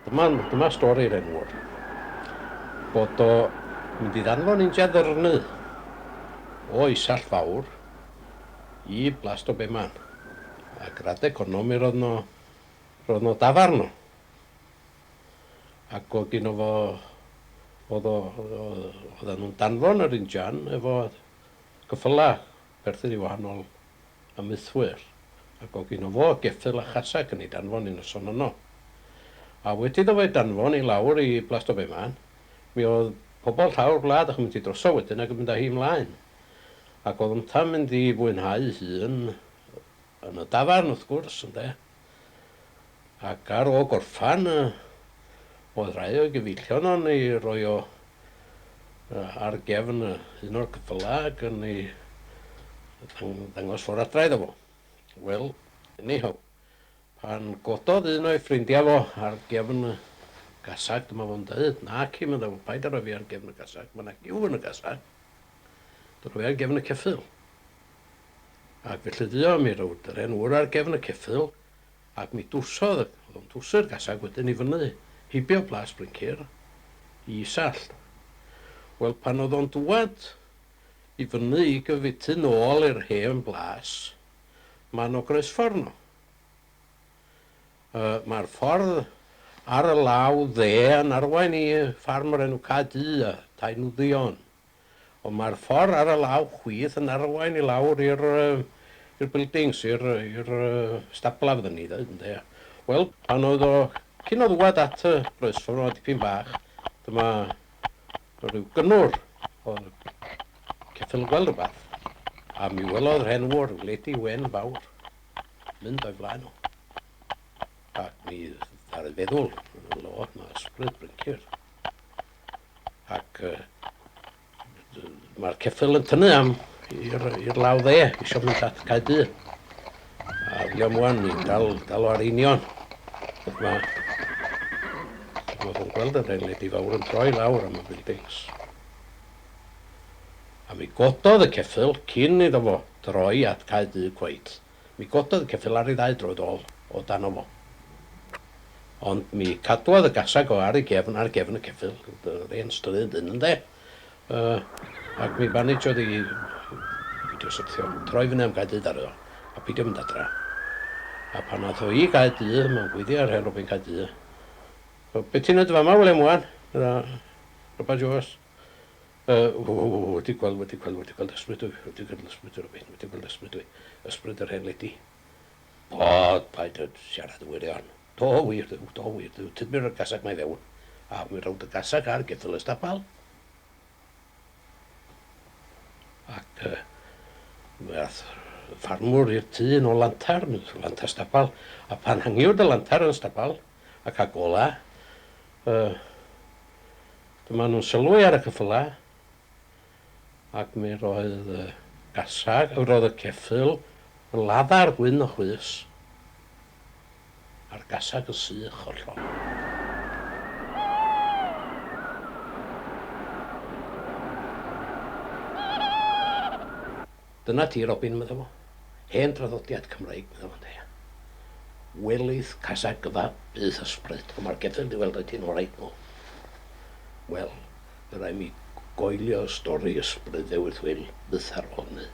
Dyma, dyma stori'r enw'r. Bod o mynd i ddanfon injan ddyrnu o Isall Fawr i Blas Dobeman. Ac yr adeg honno mi roedd 'no, roedd 'no dafarn 'no. Ac oedd gynno fo, oedd o, oedden nhw'n danfon yr injan efo ceffylau perthyn i wahanol amaethwyr, ac oedd gynno fo geffyl a chaseg yn ei danfon i noson yno. A wedi iddo fo ei danfon i lawr i Blas Dobeman, mi oedd pobl llawr gwlad ac yn mynd i droso wedyn ac yn mynd â hi ymlaen. Ac oedd ynta'n mynd i fwynhau hun yn y dafarn wrth gwrs, ynde. Ac ar ôl gorffan, oedd rhai o'i gyfeillion o'n ei roi o ar gefn un o'r ceffylau ac yn ei ddangos ffordd adra iddo fo. Wel, anyhow, pan gododd un o'i ffrindiau fo ar gefn y gasag, dyma fo'n dweud, naci, medda fo, paid â rhoi fi ar gefn y gasag, mae 'na gyw yn y gasag. Dyma fi ar gefn y ceffyl. Ac felly fuo, mi rowd yr hen ŵr ar gefn y ceffyl, Ac mi dwsodd, oedd o'n dwsu'r gasag wedyn i fyny, heibio Plas Bryncir, i Isallt. Wel, pan oedd o'n dŵad i fyny i gyfithu nôl i'r hen blas, ma' 'no groesffordd 'no. Yy, ma'r ffordd ar y law dde yn arwain i ffarm o'r enw Cae Du a Tai Nwddion. Ond mae'r ffordd ar y law chwith yn arwain i lawr i'r i'r buildings, i'r i'r stabla fydden ni ddeud ynde. Wel, pan oedd o, cyn o ddwad at y groesffordd o dipyn bach, dyma rhyw gynnwr o ceffyl yn gweld rhywbeth, a mi welodd yr hen ŵr ryw lady wen fawr mynd o'i flaen o. Ac mi ddaru feddwl, Lord, mae ysbryd Bryncir. Ac mae'r ceffyl yn tynnu am i'r law dde, eisiau mynd at Cae Du. A William Wan, ni'n dal, dal o ar union. Mae ma fo'n gweld yr hen lady fawr yn troi lawr am y buildings. A mi gododd y ceffyl cyn iddo fo droi at Cae Du cweit. Mi gododd y ceffyl ar ei ddau droed ôl o dano fo. Ond mi cadwodd y gasag o ar ei gefn, ar gefn y ceffyl, yr hen stryd hyn ynde? Yy, ac mi fanejiodd i beidio syrthio, troi fyny am Gae Du ddaru o, a peidio mynd adra. A pan ath o i Gae Du, mae'n gweiddi ar hen Robin Cae Du, Be ti'n neud fama, William Wan? Medda Robat Jones. Yy, wedi gweld, wedi gweld, wedi gweld ysbryd dwi, wedi gweld ysbryd dwi, Robin, wedi gweld ysbryd dwi, ysbryd yr hen ledi. Bod, paid â siarad yn wirion. Do wir, Dduw, do wir, Dduw, tyd mi roi'r gasag 'ma i fewn. A mi rownd y gasag ar geffyl y stabal. Ac yy, mi ath y ffarmwr i'r tŷ yn ôl lantar, lantar stabal, a pan hangiwyd y lantar yn y stabal, ac â gola, yy, Dyma nhw'n sylwi ar y ceffylau, ac mi roedd y gasag, roedd y ceffyl yn laddar gwyn o chwys, a'r gasag yn sych o'r llong. Dyna ti, Robin, medda fo. Hen draddodiad Cymreig, medda fo, ynde. Welith casag gyfa byth ysbryd, ond mae'r geffyl di weld o'i ti'n oreit nhw. Wel, fe rai mi goelio stori ysbryd Ddewyrth Wil fyth ar ôl 'ny.